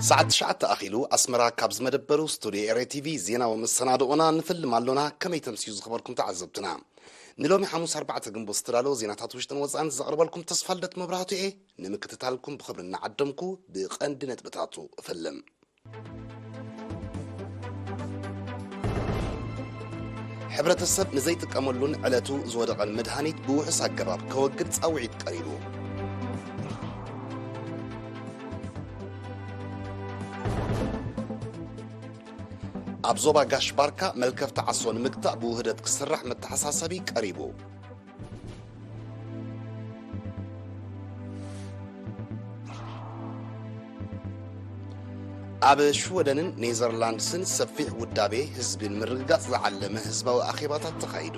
ሰዓት ትሽዓተ ኣኺሉ ኣስመራ። ካብ ዝመደበሩ ስቱድዮ ኤሬ ቲቪ ዜናዊ መሰናድኦና ንፍልም ኣሎና። ከመይ ተምስዩ ዝኸበርኩም ተዓዘብትና? ንሎሚ ሓሙስ ኣርባዕተ ግንቦት ዝተዳለወ ዜናታት ውሽጥን ወጻእን ዘቕርበልኩም ተስፋልደት መብራህቱ እየ። ንምክትታልኩም ብኽብሪ እናዓደምኩ ብቐንዲ ነጥብታቱ እፍልም። ሕብረተሰብ ንዘይጥቀመሉን ዕለቱ ዝወደቐን መድሃኒት ብውሑስ ኣገባብ ከወግድ ጻውዒት ቀሪቡ። ኣብ ዞባ ጋሽ ባርካ መልከፍቲ ዓሶ ንምግታእ ብውህደት ክስራሕ መተሓሳሰቢ ቀሪቡ። ኣብ ሽወደንን ኔዘርላንድስን ሰፊሕ ውዳቤ ህዝቢ ንምርግጋጽ ዝዓለመ ህዝባዊ ኣኼባታት ተኻይዱ።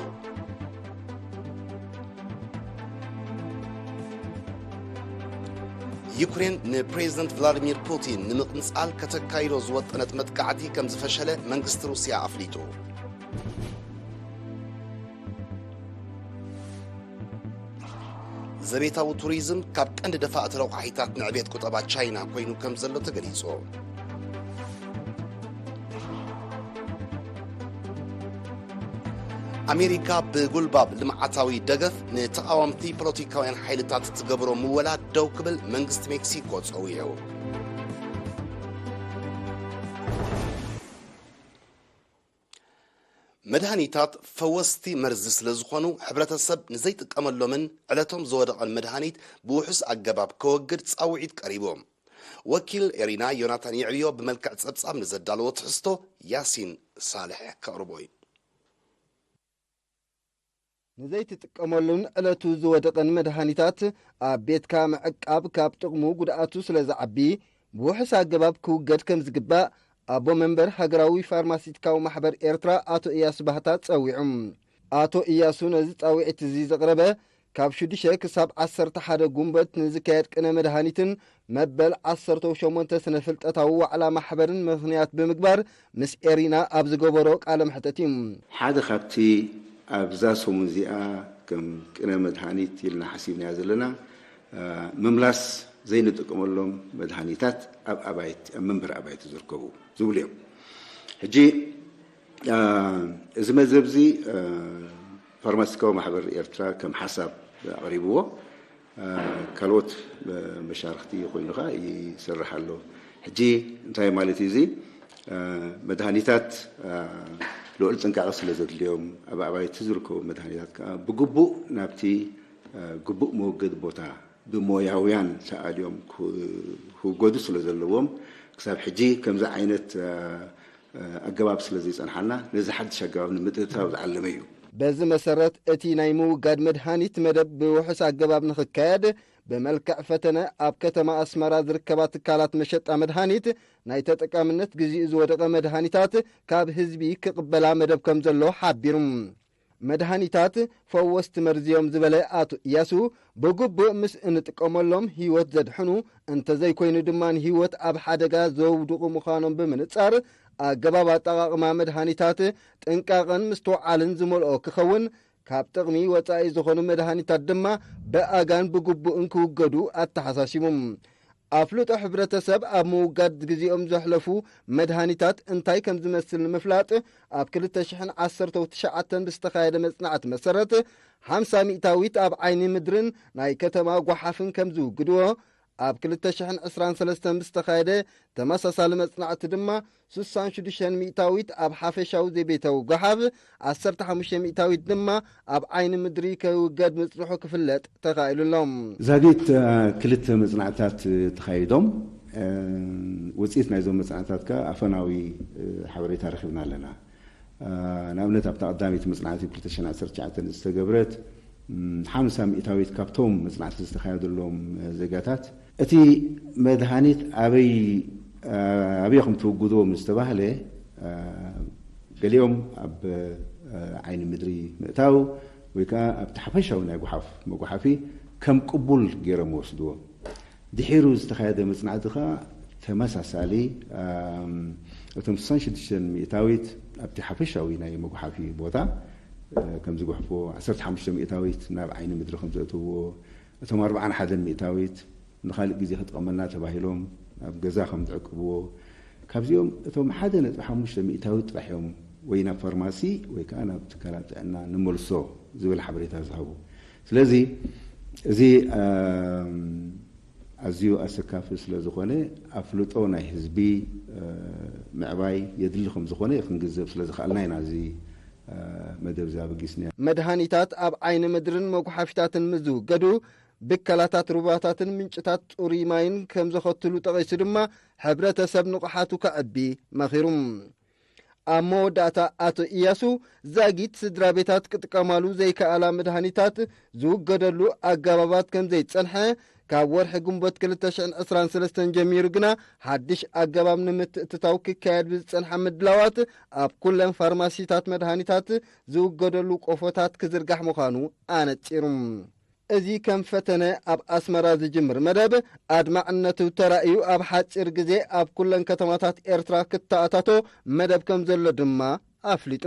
ዩክሬን ንፕሬዝደንት ቭላዲሚር ፑቲን ንምቕንጻል ከተካይዶ ዝወጠነት መጥቃዕቲ ከም ዝፈሸለ መንግስቲ ሩስያ ኣፍሊጡ። ዘቤታዊ ቱሪዝም ካብ ቀንዲ ደፋእቲ ረቋሒታት ንዕቤት ቁጠባ ቻይና ኮይኑ ከም ዘሎ ተገሊጹ። ኣሜሪካ ብጉልባብ ልምዓታዊ ደገፍ ንተቓወምቲ ፖለቲካውያን ሓይልታት እትገብሮ ምወላ ደው ክብል መንግስቲ ሜክሲኮ ጸዊዑ። መድሃኒታት ፈወስቲ መርዚ ስለ ዝኾኑ፣ ሕብረተሰብ ንዘይጥቀመሎምን ዕለቶም ዝወደቐን መድሃኒት ብውሑስ ኣገባብ ከወግድ ጻውዒት ቀሪቡ። ወኪል ኤሪና ዮናታን የዕብዮ ብመልክዕ ጸብጻብ ንዘዳለዎ ትሕዝቶ ያሲን ሳልሕ ከቕርቦ እዩ። ንዘይትጥቀመሉን ዕለቱ ዝወደቐን መድሃኒታት ኣብ ቤትካ ምዕቃብ ካብ ጥቕሙ ጉድኣቱ ስለ ዝዓቢ፣ ብውሑስ ኣገባብ ክውገድ ከም ዝግባእ ኣቦ መንበር ሃገራዊ ፋርማሲቲካዊ ማሕበር ኤርትራ ኣቶ እያሱ ባህታ ጸዊዑ። ኣቶ እያሱ ነዚ ጻውዒት እዚ ዘቕረበ ካብ ሽዱሽተ ክሳብ ዓሰርተ ሓደ ጉንበት ንዝካየድ ቅነ መድሃኒትን መበል ዓሰርተ ሸሞንተ ስነ ፍልጠታዊ ዋዕላ ማሕበርን ምኽንያት ብምግባር ምስ ኤሪና ኣብ ዝገበሮ ቃለ መሕተት እዩ። ሓደ ካብቲ ኣብዛ ሰሙን እዚኣ ከም ቅነ መድሃኒት ኢልና ሓሲብናያ ዘለና፣ እ፣ ምምላስ ዘይንጥቀመሎም መድሃኒታት ኣብ ኣባይቲ፣ ኣብ መንበሪ ኣባይቲ ዝርከቡ ዝብሉ እዮም። ሕጂ፣ እ፣ እዚ መዘብ እዚ፣ እ፣ ፋርማሲስቲካዊ ማሕበር ኤርትራ ከም ሓሳብ ኣቕሪብዎ፣ እ፣ ካልኦት መሻርኽቲ ኮይኑ ኸዓ ይሰርሕ ኣሎ። ሕጂ እንታይ ማለት እዩ እዚ? እ፣ መድሃኒታት፣ እ፣ ልዑል ጥንቃቐ ስለ ዘድልዮም፣ ኣብ ኣባይቲ ዝርከቡ መድሃኒታት ከኣ ብግቡእ ናብቲ፣ እ፣ ግቡእ መወገዲ ቦታ ብሞያውያን ተኣልዮም ክው-፣ ክውገዱ ስለ ዘለዎም፣ ክሳብ ሕጂ ከምዚ ዓይነት፣ እ፣ እ፣ ኣገባብ ስለ ዘይጸንሓና፣ ነዚ ሓድሽ ኣገባብ ንምትእትታው ዝዓለመ እዩ። በዚ መሰረት፣ እቲ ናይ ምውጋድ መድሃኒት መደብ ብውሑስ ኣገባብ ንኽካየድ፣ ብመልክዕ ፈተነ ኣብ ከተማ ኣስመራ ዝርከባ ትካላት መሸጣ መድሃኒት ናይ ተጠቃምነት ግዜኡ ዝወደቐ መድሃኒታት ካብ ህዝቢ ክቕበላ መደብ ከም ዘሎ ሓቢሩ። መድሃኒታት ፈወስቲ መርዚ እዮም ዝበለ ኣቶ እያሱ፣ ብግቡእ ምስ እንጥቀመሎም ህይወት ዘድሕኑ፣ እንተዘይኮይኑ ድማ ንህይወት ኣብ ሓደጋ ዘውድቑ ምዃኖም ብምንጻር፣ ኣገባብ ኣጠቓቕማ መድሃኒታት ጥንቃቐን ምስትውዓልን ዝመልኦ ክኸውን፣ ካብ ጥቕሚ ወጻኢ ዝኾኑ መድሃኒታት ድማ ብኣጋን ብግቡእን ክውገዱ ኣተሓሳሲቡ። ኣፍልጦ ሕብረተሰብ ኣብ ምውጋድ ግዜኦም ዘሕለፉ መድሃኒታት እንታይ ከም ዝመስል ንምፍላጥ፣ ኣብ ክልተ ሽሕን ዓሰርተ ትሽዓተን ብዝተኻየደ መጽናዕቲ መሰረት፣ ሓምሳ ሚእታዊት ኣብ ዓይኒ ምድርን ናይ ከተማ ጓሓፍን ከም ዝውግድዎ፣ ኣብ ክልተ ሽሕን ዕስራን ሰለስተን ብዝተኻየደ ተመሳሳሊ መጽናዕቲ ድማ፣ ስሳን ሽዱሽተን ሚእታዊት ኣብ ሓፈሻዊ ዘቤታዊ ጓሓፍ፣ ዓሰርተ ሓሙሽተ ሚእታዊት ድማ ኣብ ዓይኒ ምድሪ ክውገድ ምጽንሑ ክፍለጥ ተኻኢሉ ኣሎ። ዛጊት፣ እ፣ ክልተ መጽናዕትታት፣ እ፣ ተኻይዶም፣ እ፣ ውጽኢት ናይዞም መጽናዕትታት ከኣ ኣፈናዊ፣ እ፣ ሓበሬታ ረኺብና ኣለና። እ፣ ንኣብነት ኣብታ ቀዳመይቲ መጽናዕቲ ክልተ ሽሕን ዓሰርተ ትሽዓተን ዝተገብረት፣ እም፣ ሓምሳ ሚእታዊት ካብቶም መጽናዕቲ ዝተኻየደሎም፣ እ፣ ዜጋታት እቲ መድሃኒት ኣበይ፣ እ፣ ኣበይ ከም ትውግድዎ ምስ ተባህለ፣ እ፣ ገሊኦም ኣብ፣ እ፣ ዓይኒ ምድሪ ምእታው ወይ ከኣ ኣብቲ ሓፈሻዊ ናይ ጓሓፍ መጓሓፊ ከም ቅቡል ገይሮም ወስድዎ። ድሒሩ ዝተኻየደ መጽናዕቲ ከኣ ተመሳሳሊ፣ ኣም፣ እቶም ስሳን ሽዱሽተን ሚእታዊት ኣብቲ ሓፈሻዊ ናይ መጉሓፊ ቦታ፣ እ፣ ከም ዝጉሕፍዎ፣ ዓሰርተ ሓሙሽተ ሚእታዊት ናብ ዓይኒ ምድሪ ከም ዘእትውዎ፣ እቶም ኣርብዓን ሓደን ሚእታዊት ንኻልእ ግዜ ክጥቀመልና ተባሂሎም ኣብ ገዛ ከም ትዕቅብዎ፣ ካብዚኦም እቶም ሓደ ነጥቢ ሓሙሽተ ሚእታዊት ጥራሕ እዮም ወይ ናብ ፋርማሲ ወይ ከዓ ናብ ትካላት ጥዕና ንመልሶ ዝብል ሓበሬታ ዝሃቡ። ስለዚ እዚ ኣዝዩ ኣሰካፊ ስለ ዝኾነ ኣፍልጦ ናይ ህዝቢ ምዕባይ የድሊ ከም ዝኾነ ክንግንዘብ ስለ ዝኸኣልና ኢና እዚ መደብ እዚ ኣበጊስና። መድሃኒታት ኣብ ዓይኒ ምድርን መጉሓፊታትን ምስ ዝውገዱ ብከላታት ሩባታትን ምንጭታት ጽሩይ ማይን ከም ዘኸትሉ ጠቒሱ ድማ ሕብረተሰብ ንቕሓቱ ከዕቢ መኺሩ። ኣብ መወዳእታ ኣቶ ኢያሱ ዛጊት ስድራ ቤታት ክጥቀማሉ ዘይከኣላ መድሃኒታት ዝውገደሉ ኣገባባት ከም ዘይጸንሐ ካብ ወርሒ ግንቦት ክልተ ሽሕን ዕስራን ሰለስተን ጀሚሩ ግና ሓድሽ ኣገባብ ንምትእትታው ክካየድ ብዝጸንሓ ምድላዋት ኣብ ኩለን ፋርማሲታት መድሃኒታት ዝውገደሉ ቆፎታት ክዝርጋሕ ምዃኑ ኣነጺሩ። እዚ ከም ፈተነ ኣብ ኣስመራ ዝጅምር መደብ ኣድማዕነቱ ተራእዩ ኣብ ሓጺር ግዜ ኣብ ኩለን ከተማታት ኤርትራ ክተኣታቶ መደብ ከም ዘሎ ድማ ኣፍሊጡ።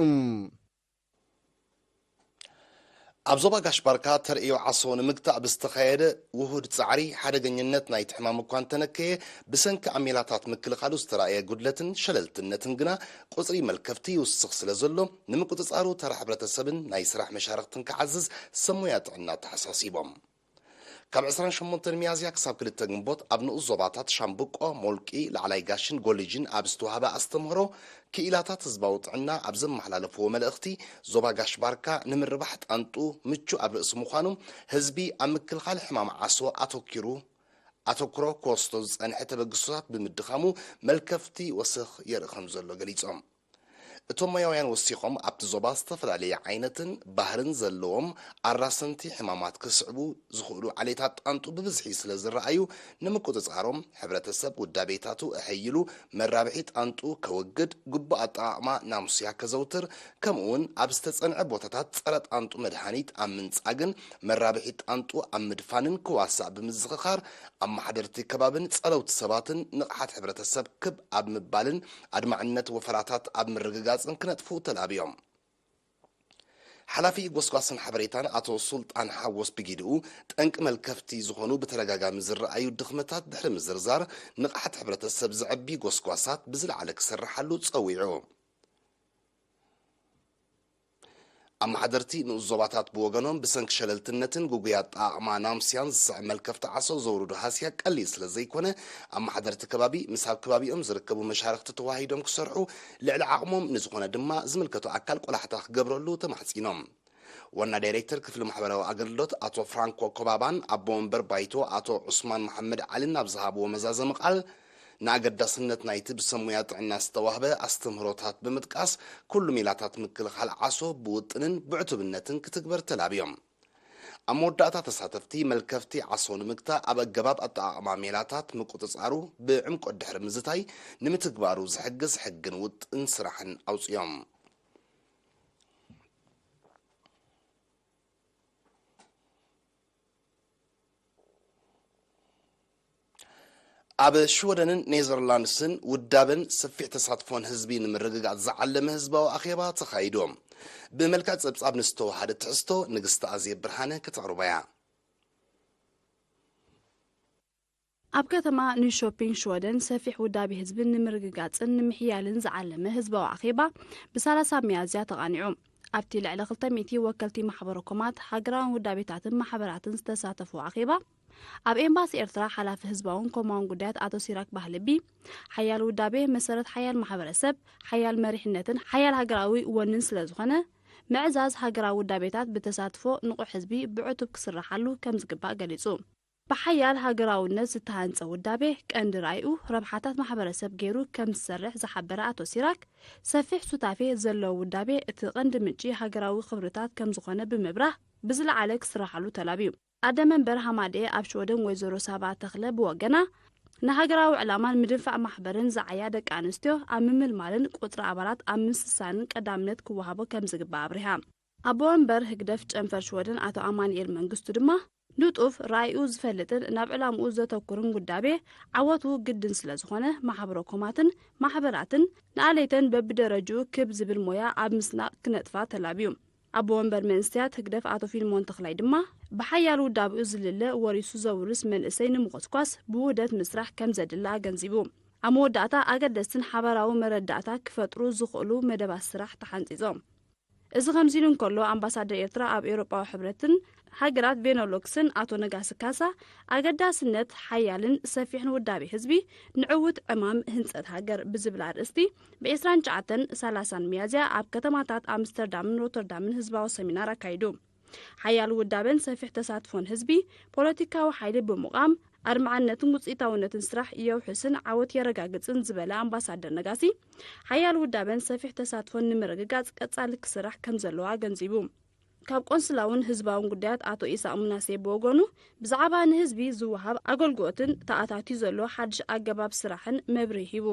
ኣብ ዞባ ጋሽ ባርካ ተርእዮ ዓሶ ንምግታእ ብዝተኻየደ ውሁድ ጻዕሪ ሓደገኝነት ናይቲ ሕማም እኳ እንተነከየ፣ ብሰንኪ ኣብ ሜላታት ምክልኻሉ ዝተራእየ ጉድለትን ሸለልትነትን ግና ቁጽሪ መልከፍቲ ይውስኽ ስለ ዘሎ፣ ንምቁጽጻሩ ተራ ሕብረተሰብን ናይ ስራሕ መሻርኽትን ክዓዝዝ ሰብ ሞያ ጥዕና ተሓሳሲቦም። ካብ ዕስራን ሸሞንተን ሚያዝያ ክሳብ ክልተ ግንቦት ኣብ ንኡስ ዞባታት ሻምብቆ፣ ሞልቂ፣ ላዕላይ ጋሽን ጎልጅን ኣብ ዝተዋህበ ኣስተምህሮ፣ ክኢላታት ህዝባዊ ጥዕና ኣብ ዘመሓላለፍዎ መልእኽቲ፣ ዞባ ጋሽ ባርካ ንምርባሕ ጣንጡ ምቹእ ኣብ ርእሲ ምዃኑ፣ ህዝቢ ኣብ ምክልኻል ሕማም ዓሶ ኣተኪሩ ኣተኩሮ ክወስዶ ዝጸንሐ ተበግሶታት ብምድኻሙ መልከፍቲ ወሰኽ የርኢ ከም ዘሎ ገሊጾም። እቶም ሞያውያን ወሲኾም፣ ኣብቲ ዞባ ዝተፈላለየ ዓይነትን ባህርን ዘለዎም ኣራሰንቲ ሕማማት ክስዕቡ ዝኽእሉ ዓሌታት ጣንጡ ብብዝሒ ስለ ዝረኣዩ፣ ንምቁጽጻሮም ሕብረተሰብ ውዳቤታቱ ኣሐይሉ መራብሒ ጣንጡ ከወግድ፣ ግቡእ ኣጠቓቕማ ናሙስያ ከዘውትር፣ ከምኡ እውን ኣብ ዝተጸንዐ ቦታታት ጸረ ጣንጡ መድሃኒት ኣብ ምንጻግን መራብሒ ጣንጡ ኣብ ምድፋንን ክዋሳእ ብምዝኽኻር፣ ኣመሓደርቲ ከባብን ጸለውቲ ሰባትን ንቕሓት ሕብረተሰብ ክብ ኣብ ምባልን ኣድማዕነት ወፈራታት ኣብ ምርግጋጽን ክነጥፉ ተላብዮም። ሓላፊ ጎስጓስን ሓበሬታን ኣቶ ሱልጣን ሓጎስ ብጊድኡ፣ ጠንቂ መልከፍቲ ዝኾኑ ብተደጋጋሚ ዝረኣዩ ድኽመታት ድሕሪ ምዝርዛር፣ ንቕሓት ሕብረተሰብ ዘዕቢ ጎስጓሳት ብዝለዓለ ክስርሓሉ ጸዊዑ። ኣመሓደርቲ ንኡስ ዞባታት ብወገኖም፣ ብሰንኪ ሸለልትነትን ግጉይ ኣጠቓቕማ ናምስያን ዝስዕብ መልከፍቲ ዓሶ ዘውርዶ ሃስያ ቀሊል ስለ ዘይኮነ፣ ኣመሓደርቲ ከባቢ ምስ ኣብ ከባቢኦም ዝርከቡ መሻርኽቲ ተዋሂዶም ክሰርሑ፣ ልዕሊ ዓቕሞም ንዝኾነ ድማ ዝምልከቶ ኣካል ቆላሕታ ክገብረሉ ተማሕጺኖም። ዋና ዳይሬክተር ክፍሊ ማሕበራዊ ኣገልግሎት ኣቶ ፍራንኮ ኮባባን ኣቦ ወንበር ባይቶ ኣቶ ዑስማን መሓመድ ዓልን ኣብ ዝሃብዎ መዛዘሚ ቃል፣ ንኣገዳስነት ናይቲ ብሰብ ሞያ ጥዕና ዝተዋህበ ኣስተምህሮታት ብምጥቃስ፣ ኩሉ ሜላታት ምክልኻል ዓሶ ብውጥንን ብዕቱብነትን ክትግበር ተላብዮም። ኣብ መወዳእታ፣ ተሳተፍቲ መልከፍቲ ዓሶ ንምግታእ ኣብ ኣገባብ ኣጠቓቕማ ሜላታት ምቁጽጻሩ ብዕምቆት ድሕሪ ምዝታይ፣ ንምትግባሩ ዝሕግዝ ሕግን ውጥን ስራሕን ኣውጽዮም። ኣብ ሽወደንን ኔዘርላንድስን ውዳበን ሰፊሕ ተሳትፎን ህዝቢ ንምርግጋጽ ዝዓለመ ህዝባዊ ኣኼባ ተኻይዱ። ብመልክዕ ጸብጻብ ንዝተዋሃደ ትሕዝቶ ንግስቲ ኣዜብ ብርሃነ ከተቕርቦ እያ። ኣብ ከተማ ኒሾፒንግ ሽወደን ሰፊሕ ውዳቤ ህዝብን ንምርግጋጽን ንምሕያልን ዝዓለመ ህዝባዊ ኣኼባ ብ30 ሚያዝያ ተቓኒዑ። ኣብቲ ልዕሊ ክልተ ሚእቲ ወከልቲ ማሕበረ ኮማት፣ ሃገራውያን ውዳቤታትን ማሕበራትን ዝተሳተፉ ኣኼባ፣ ኣብ ኤምባሲ ኤርትራ ሓላፊ ህዝባውን ኮማውን ጉዳያት ኣቶ ሲራክ ባህልቢ፣ ሓያል ውዳቤ መሰረት ሓያል ማሕበረሰብ፣ ሓያል መሪሕነትን ሓያል ሃገራዊ ወንን ስለ ዝኾነ፣ ምዕዛዝ ሃገራዊ ውዳቤታት ብተሳትፎ ንቑሕ ህዝቢ ብዕቱብ ክስርሓሉ ከም ዝግባእ ገሊጹ። ብሓያል ሃገራውነት ዝተሃንጸ ውዳቤ ቀንዲ ራእዩ ረብሓታት ማሕበረሰብ ገይሩ ከም ዝሰርሕ ዝሓበረ ኣቶ ሲራክ፣ ሰፊሕ ሱታፌ ዘለዎ ውዳቤ እቲ ቀንዲ ምንጪ ሃገራዊ ክብርታት ከም ዝኾነ ብምብራህ፣ ብዝለዓለ ክስርሓሉ ተላብዩ። ኣደ መንበር ሃማደኤ ኣብ ሽወደን ወይዘሮ ሳባ ተኽለ ብወገና፣ ንሃገራዊ ዕላማን ምድንፋዕ ማሕበርን ዝዓያ ደቂ ኣንስትዮ ኣብ ምምልማልን ቁጽሪ ኣባላት ኣብ ምስሳንን ቀዳምነት ክወሃቦ ከም ዝግባእ ኣብሪሃ። ኣቦ ወንበር ህግደፍ ጨንፈር ሽወደን ኣቶ ኣማኑኤል መንግስቱ ድማ፣ ንጡፍ ራእዩ ዝፈልጥን ናብ ዕላምኡ ዘተኩርን ውዳቤ ዓወቱ ግድን ስለ ዝኾነ፣ ማሕበረ ኮማትን ማሕበራትን ንኣለይተን በብደረጅኡ ክብ ዝብል ሞያ ኣብ ምስናቕ ክነጥፋ ተላብዩ። ኣቦ ወንበር መንእሰያት ህግደፍ ኣቶ ፊልሞን ተኽላይ ድማ፣ ብሓያል ውዳቤኡ ዝልለ ወሪሱ ዘውርስ መንእሰይ ንምኹስኳስ ብውህደት ምስራሕ ከም ዘድሊ ኣገንዚቡ። ኣብ መወዳእታ ኣገደስትን ሓባራዊ መረዳእታ ክፈጥሩ ዝኽእሉ መደባት ስራሕ ተሓንጺጾም። እዚ ከምዚ ኢሉ እንከሎ፣ ኣምባሳደር ኤርትራ ኣብ ኤውሮጳዊ ሕብረትን ሃገራት ቤነሉክስን ኣቶ ነጋሲ ካሳ፣ ኣገዳስነት ሓያልን ሰፊሕን ውዳቤ ህዝቢ ንዕዉት ዕማም ህንጸት ሃገር ብዝብል ኣርእስቲ ብ ዕስራን ትሽዓተን ሰላሳን ሚያዝያ ኣብ ከተማታት ኣምስተርዳምን ሮተርዳምን ህዝባዊ ሰሚናር ኣካይዱ። ሓያል ውዳበን ሰፊሕ ተሳትፎን ህዝቢ ፖለቲካዊ ሓይሊ ብምቋም ኣድማዕነትን ውፅኢታውነትን ስራሕ የውሕስን ዓወት የረጋግፅን ዝበለ ኣምባሳደር ነጋሲ፣ ሓያል ውዳበን ሰፊሕ ተሳትፎን ንምርግጋፅ ቀፃሊ ክስራሕ ከም ዘለዎ ኣገንዚቡ። ካብ ቆንስላውን ህዝባውን ጉዳያት ኣቶ ኢሳቅ ምናሴ ብወገኑ፣ ብዛዕባ ንህዝቢ ዝወሃብ ኣገልግሎትን ተኣታትዩ ዘሎ ሓድሽ ኣገባብ ስራሕን መብርሂ ሂቡ።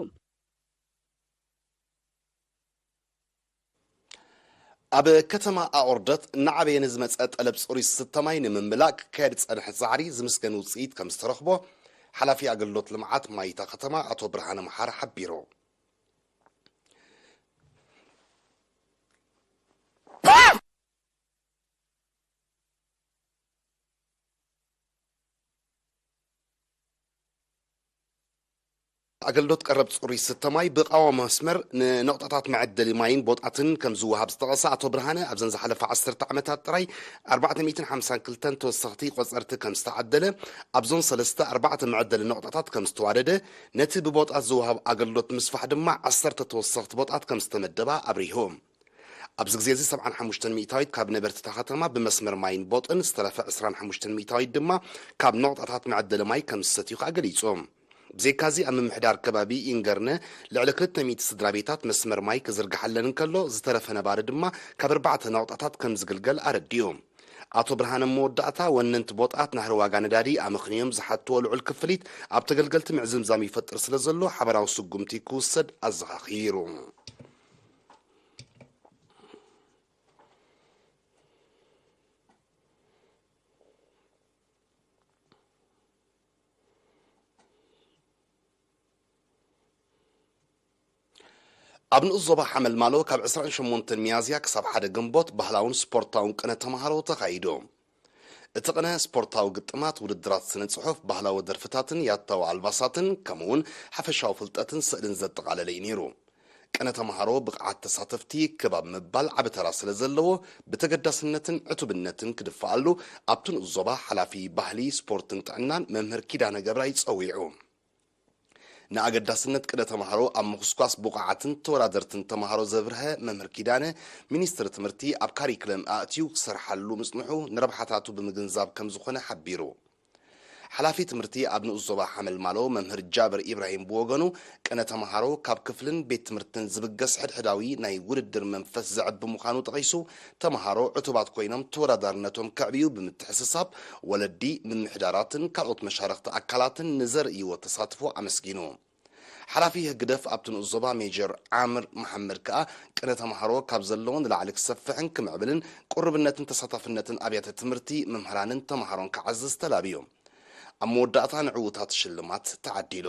ኣብ ከተማ ኣቑርደት እናዓበየ ንዝመጸ ጠለብ ጽሩይ ዝስተ ማይ ንምምላእ ክካየድ ዝጸንሐ ጻዕሪ ዝምስገን ውጽኢት ከም ዝተረኽቦ ሓላፊ ኣገልግሎት ልምዓት ማይ እታ ከተማ ኣቶ ብርሃነ መሓሪ ሓቢሩ። ኣገልግሎት ቀረብ ጽሩይ ዝስተ ማይ ብቃዋ መስመር ንነቑጣታት መዐደሊ ማይን ቦጣትን ከም ዝወሃብ ዝጠቐሰ ኣቶ ብርሃነ፣ ኣብዘን ዝሓለፋ ዓሰርተ ዓመታት ጥራይ ኣርባዕተ ሚእትን ሓምሳን ክልተን ተወሰኽቲ ቆጸርቲ ከም ዝተዓደለ፣ ኣብ ዞን ሰለስተ ኣርባዕተ መዐደሊ ነቑጣታት ከም ዝተዋደደ፣ ነቲ ብቦጣት ዝወሃብ ኣገልግሎት ምስፋሕ ድማ ዓሰርተ ተወሰኽቲ ቦጣት ከም ዝተመደባ ኣብሪሁ። ኣብዚ ግዜ እዚ ሰብዓን ሓሙሽተን ሚእታዊት ካብ ነበርቲ እታ ከተማ ብመስመር ማይን ቦጥን፣ ዝተረፈ ዕስራን ሓሙሽተን ሚእታዊት ድማ ካብ ነቑጣታት መዐደሊ ማይ ከም ዝሰትዩ ከኣ ገሊጹ። ብዘይካዚ ኣብ ምምሕዳር ከባቢ ኢንገርነ ልዕሊ ክልተ ሚእቲ ስድራ ቤታት መስመር ማይ ክዝርግሓለን እንከሎ፣ ዝተረፈ ነባሪ ድማ ካብ ኣርባዕተ ነቑጣታት ከም ዝግልገል ኣረዲኡ። ኣቶ ብርሃነ መወዳእታ፣ ወነንቲ ቦጣት ናህሪ ዋጋ ነዳዲ ኣመኽንዮም ዝሓትዎ ልዑል ክፍሊት ኣብ ተገልገልቲ ምዕዝምዛም ይፈጥር ስለ ዘሎ፣ ሓበራዊ ስጉምቲ ክውሰድ ኣዘኻኺሩ። ኣብ ንኡስ ዞባ ሓመልማሎ ካብ ዕስራን ሸሞንተን ሚያዝያ ክሳብ ሓደ ግንቦት ባህላውን ስፖርታውን ቅነ ተምሃሮ ተኻይዱ። እቲ ቅነ ስፖርታዊ ግጥማት፣ ውድድራት ስነ ጽሑፍ፣ ባህላዊ ደርፍታትን ያታዊ ኣልባሳትን፣ ከምኡውን ሓፈሻዊ ፍልጠትን ስእልን ዘጠቓለለ እዩ ነይሩ። ቅነ ተምሃሮ ብቕዓት ተሳተፍቲ ክብ ኣብ ምባል ዓቢ ተራ ስለ ዘለዎ፣ ብተገዳስነትን ዕቱብነትን ክድፈኣሉ ኣብቲ ንኡስ ዞባ ሓላፊ ባህሊ፣ ስፖርትን ጥዕናን መምህር ኪዳነ ገብራይ ጸዊዑ። ንኣገዳስነት ቅነ ተምሃሮ ኣብ ምኹስኳስ ብቑዓትን ተወዳደርትን ተምሃሮ ዘብርሀ መምህር ኪዳነ፣ ሚኒስትሪ ትምህርቲ ኣብ ካሪክለም ኣእትዩ ክሰርሓሉ ምጽንሑ ንረብሓታቱ ብምግንዛብ ከም ዝኾነ ሓቢሩ። ሓላፊ ትምህርቲ ኣብ ንኡስ ዞባ ሓመልማሎ መምህር ጃብር ኢብራሂም ብወገኑ፣ ቅነ ተምሃሮ ካብ ክፍልን ቤት ትምህርትን ዝብገስ ሕድሕዳዊ ናይ ውድድር መንፈስ ዘዕቢ ምዃኑ ጠቒሱ፣ ተምሃሮ ዕቱባት ኮይኖም ተወዳዳርነቶም ከዕብዩ ብምትሕስሳብ፣ ወለዲ፣ ምምሕዳራትን ካልኦት መሻርኽቲ ኣካላትን ንዘርእይዎ ተሳትፎ ኣመስጊኑ። ሓላፊ ህግደፍ ኣብቲ ንኡስ ዞባ ሜጀር ዓምር መሓመድ ከኣ፣ ቅነ ተምሃሮ ካብ ዘለዎ ንላዕሊ ክሰፍሕን ክምዕብልን፣ ቅሩብነትን ተሳታፍነትን ኣብያተ ትምህርቲ፣ መምህራንን ተምሃሮን ክዓዝዝ ተላብዩ። ኣብ መወዳእታ ንዕዉታት ሽልማት ተዓዲሉ።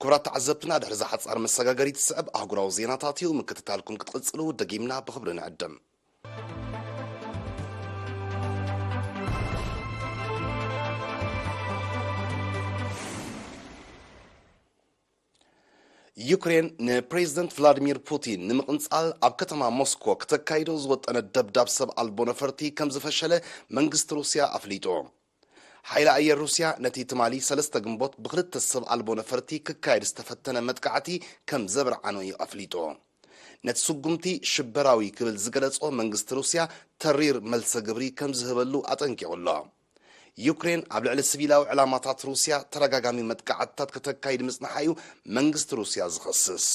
ክቡራት ተዓዘብትና፣ ድሕሪ እዛ ሓጻር መሰጋገሪት ዝስዕብ ኣህጉራዊ ዜናታት እዩ። ምክትታልኩም ክትቕጽሉ ደጊምና ብኽብሪ ንዕድም። ዩክሬን ንፕሬዝደንት ቭላዲሚር ፑቲን ንምቕንጻል ኣብ ከተማ ሞስኮ ክተካይዶ ዝወጠነት ደብዳብ ሰብ ኣልቦ ነፈርቲ ከም ዝፈሸለ መንግስቲ ሩስያ ኣፍሊጡ። ሓይሊ ኣየር ሩስያ ነቲ ትማሊ ሰለስተ ግንቦት ብክልተ ሰብ ኣልቦ ነፈርቲ ክካየድ ዝተፈተነ መጥቃዕቲ ከም ዘብርዓኖ እዩ ኣፍሊጡ። ነቲ ስጉምቲ ሽበራዊ ክብል ዝገለጾ መንግስቲ ሩስያ፣ ተሪር መልሰ ግብሪ ከም ዝህበሉ ኣጠንቂቑ ኣሎ። ዩክሬን ኣብ ልዕሊ ሲቪላዊ ዕላማታት ሩስያ ተደጋጋሚ መጥቃዕትታት ከተካይድ ምጽንሓ እዩ መንግስቲ ሩስያ ዝኸስስ።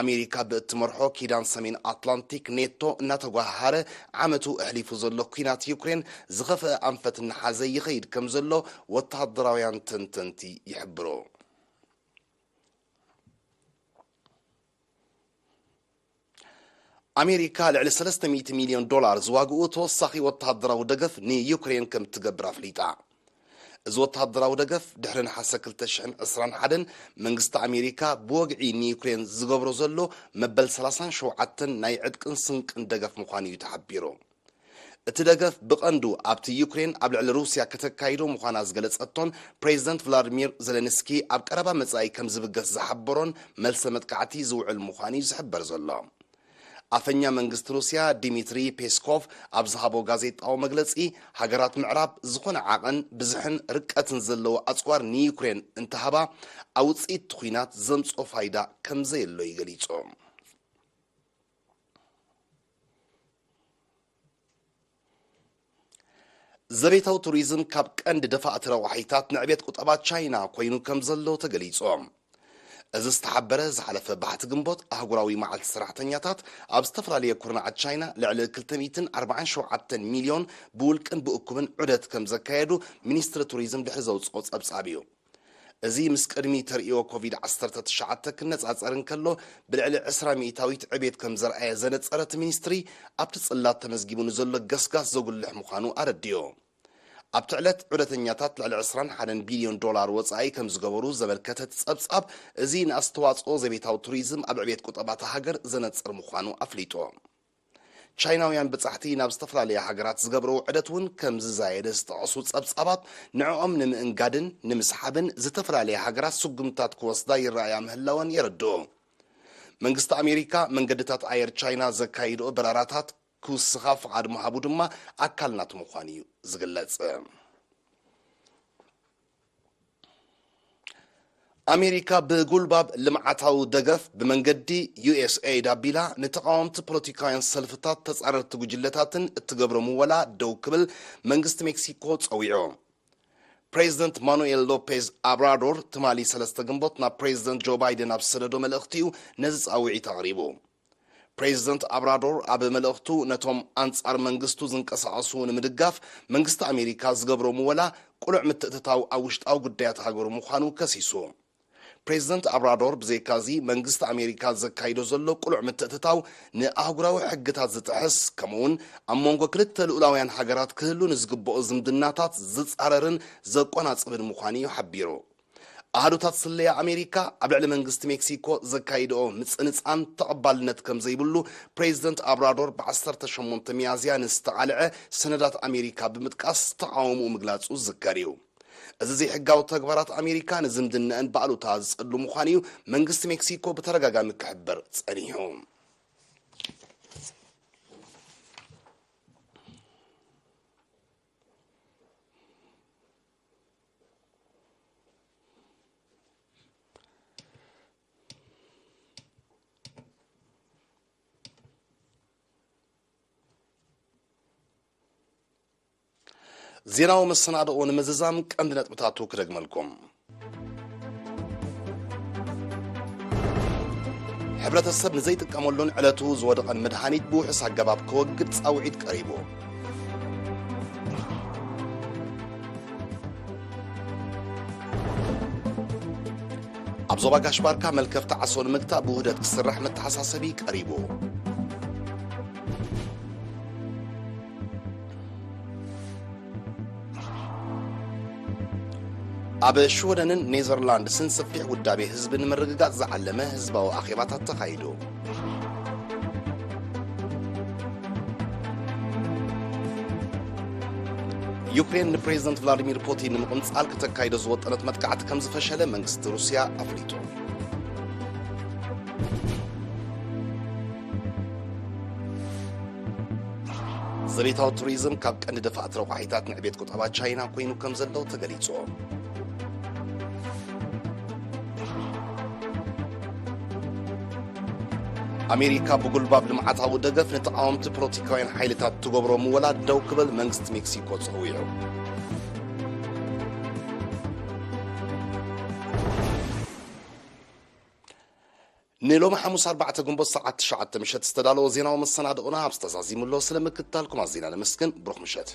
ኣሜሪካ ብእትመርሖ ኪዳን ሰሜን ኣትላንቲክ ኔቶ እናተጓሃሃረ ዓመቱ ኣሕሊፉ ዘሎ ኲናት ዩክሬን ዝኸፍአ ኣንፈት እናሓዘ ይኸይድ ከም ዘሎ ወተሃደራውያን ተንተንቲ ይሕብሩ። ኣሜሪካ ልዕሊ ሰለስተ ሚእቲ ሚልዮን ዶላር ዝዋግኡ ተወሳኺ ወተሃደራዊ ደገፍ ንዩክሬን ከም እትገብር ኣፍሊጣ። እዚ ወተሃደራዊ ደገፍ ድሕሪ ነሓሰ ክልተ ሽሕን ዕስራን ሓደን መንግስቲ ኣሜሪካ ብወግዒ ንዩክሬን ዝገብሮ ዘሎ መበል ሰላሳን ሸውዓተን ናይ ዕጥቅን ስንቅን ደገፍ ምዃኑ እዩ ተሓቢሩ። እቲ ደገፍ ብቐንዱ ኣብቲ ዩክሬን ኣብ ልዕሊ ሩስያ ከተካይዶ ምዃና ዝገለጸቶን ፕሬዚደንት ቭላዲሚር ዜሌንስኪ ኣብ ቀረባ መጻኢ ከም ዝብገስ ዝሓበሮን መልሰ መጥቃዕቲ ዝውዕል ምዃኑ እዩ ዝሕበር ዘሎ። ኣፈኛ መንግስቲ ሩስያ ዲሚትሪ ፔስኮቭ ኣብ ዝሃቦ ጋዜጣዊ መግለጺ፣ ሃገራት ምዕራብ ዝኾነ ዓቐን ብዝሕን ርቀትን ዘለዎ ኣጽዋር ንዩክሬን እንተሃባ፣ ኣብ ውጽኢት እቲ ኲናት ዘምጽኦ ፋይዳ ከም ዘየሎ እዩ ገሊጹ። ዘቤታዊ ቱሪዝም ካብ ቀንዲ ደፋእቲ ረቋሒታት ንዕቤት ቁጠባ ቻይና ኮይኑ ከም ዘሎ ተገሊጹ። እዚ ዝተሓበረ ዝሓለፈ ባሕቲ ግንቦት ኣህጉራዊ መዓልቲ ሰራሕተኛታት ኣብ ዝተፈላለየ ኩርናዓት ቻይና ልዕሊ ክልተ ሚእትን ኣርባዓን ሸውዓተን ሚልዮን ብውልቅን ብእኩብን ዑደት ከም ዘካየዱ ሚኒስትሪ ቱሪዝም ድሕሪ ዘውፅኦ ጸብጻብ እዩ። እዚ ምስ ቅድሚ ተርእዮ ኮቪድ ዓሰርተ ትሽዓተ ክነጻጸር እንከሎ ብልዕሊ ዕስራ ሚእታዊት ዕቤት ከም ዘርኣየ ዘነጸረ እቲ ሚኒስትሪ ኣብቲ ጽላት ተመዝጊቡ ንዘሎ ገስጋስ ዘጉልሕ ምዃኑ ኣረዲኡ። ኣብቲ ዕለት ዑደተኛታት ልዕሊ ዕስራን ሓደን ቢልዮን ዶላር ወጻኢ ከም ዝገበሩ ዘመልከተ እቲ ጸብጻብ፣ እዚ ንኣስተዋጽኦ ዘቤታዊ ቱሪዝም ኣብ ዕቤት ቁጠባ እታ ሃገር ዘነጽር ምዃኑ ኣፍሊጡ። ቻይናውያን በጻሕቲ ናብ ዝተፈላለያ ሃገራት ዝገብርዎ ዑደት እውን ከም ዝዛየደ ዝጠቐሱ ጸብጻባት፣ ንዕኦም ንምእንጋድን ንምስሓብን ዝተፈላለያ ሃገራት ስጉምታት ክወስዳ ይረኣያ ምህላወን የረድኡ። መንግስቲ ኣሜሪካ መንገድታት ኣየር ቻይና ዘካይድኦ በረራታት ክውስኻ ፍቓድ ምሃቡ ድማ ኣካል ናቱ ምዃኑ እዩ ዝግለጽ። ኣሜሪካ ብጉልባብ ልምዓታዊ ደገፍ ብመንገዲ ዩ ኤስ ኤይድ ኣቢላ ንተቓወምቲ ፖለቲካውያን ሰልፍታት፣ ተጻረርቲ ጉጅለታትን እትገብሮ ምወላ ደው ክብል መንግስቲ ሜክሲኮ ጸዊዑ። ፕሬዚደንት ማኑኤል ሎፔዝ ኣብራዶር ትማሊ ሰለስተ ግንቦት ናብ ፕሬዚደንት ጆ ባይደን ኣብ ዝሰደዶ መልእኽቲ እዩ ነዚ ጻውዒት ኣቕሪቡ። ፕሬዚደንት ኣብራዶር ኣብ መልእኽቱ ነቶም ኣንጻር መንግስቱ ዝንቀሳቐሱ ንምድጋፍ መንግስቲ ኣሜሪካ ዝገብሮ ምወላ ቅሉዕ ምትእትታው ኣብ ውሽጣዊ ጉዳያት ሃገሩ ምዃኑ ከሲሱ። ፕሬዚደንት ኣብራዶር ብዘይካዚ መንግስቲ ኣሜሪካ ዘካይዶ ዘሎ ቅሉዕ ምትእትታው ንኣህጉራዊ ሕግታት ዝጥሕስ፣ ከምኡውን ኣብ መንጎ ክልተ ልኡላውያን ሃገራት ክህሉ ንዝግብኦ ዝምድናታት ዝጻረርን ዘቆናጽብን ምዃኑ እዩ ሓቢሩ። ኣሃዱታት ስለያ ኣሜሪካ ኣብ ልዕሊ መንግስቲ ሜክሲኮ ዘካይድኦ ምጽንጻን ተቐባልነት ከም ዘይብሉ ፕሬዚደንት ኣብራዶር ብ ዓሰርተ ሸሞንተ ሚያዝያ ንዝተቓልዐ ሰነዳት ኣሜሪካ ብምጥቃስ ተቓውሞኡ ምግላጹ ዝዝከር እዩ። እዚ ዘይሕጋዊ ተግባራት ኣሜሪካ ንዝምድናኣን ብኣሉታ ዝጸሉ ምዃኑ እዩ መንግስቲ ሜክሲኮ ብተደጋጋሚ ክሕብር ጸኒሑ። ዜናዊ መሰናድኦ ንምዝዛም ቀንዲ ነጥብታቱ ክደግመልኩም። ሕብረተሰብ ንዘይጥቀመሉን ዕለቱ ዝወደቐን መድሃኒት ብውሑስ ኣገባብ ከወግድ ጻውዒት ቀሪቡ። ኣብ ዞባ ጋሽ ባርካ መልከፍቲ ዓሶ ንምግታእ ብውህደት ክስራሕ መተሓሳሰቢ ቀሪቡ። ኣብ ሽወደንን ኔዘርላንድስን ሰፊሕ ውዳቤ ህዝቢ ንምርግጋጽ ዝዓለመ ህዝባዊ ኣኼባታት ተኻይዱ። ዩክሬን ንፕሬዚደንት ቭላዲሚር ፑቲን ንምቕንጻል ከተካይዶ ዝወጠነት መጥቃዕቲ ከም ዝፈሸለ መንግስቲ ሩስያ ኣፍሊጡ። ዘቤታዊ ቱሪዝም ካብ ቀንዲ ደፋእቲ ረቋሒታት ንዕቤት ቁጠባ ቻይና ኮይኑ ከም ዘሎ ተገሊጹ። ኣሜሪካ ብጉልባብ ልምዓታዊ ደገፍ ንተቓወምቲ ፖለቲካውያን ሓይልታት ትገብሮ ምወላ ደው ክብል መንግስቲ ሜክሲኮ ጸዊዑ። ንሎሚ ሓሙስ ኣርባዕተ ግንቦት ሰዓት ትሽዓተ ምሸት ዝተዳለወ ዜናዊ መሰናድኦና ኣብ ዝተዛዚሙ ኣሎ። ስለ ምክትታልኩም ኣዚና ነመስግን። ብሩኽ ምሸት።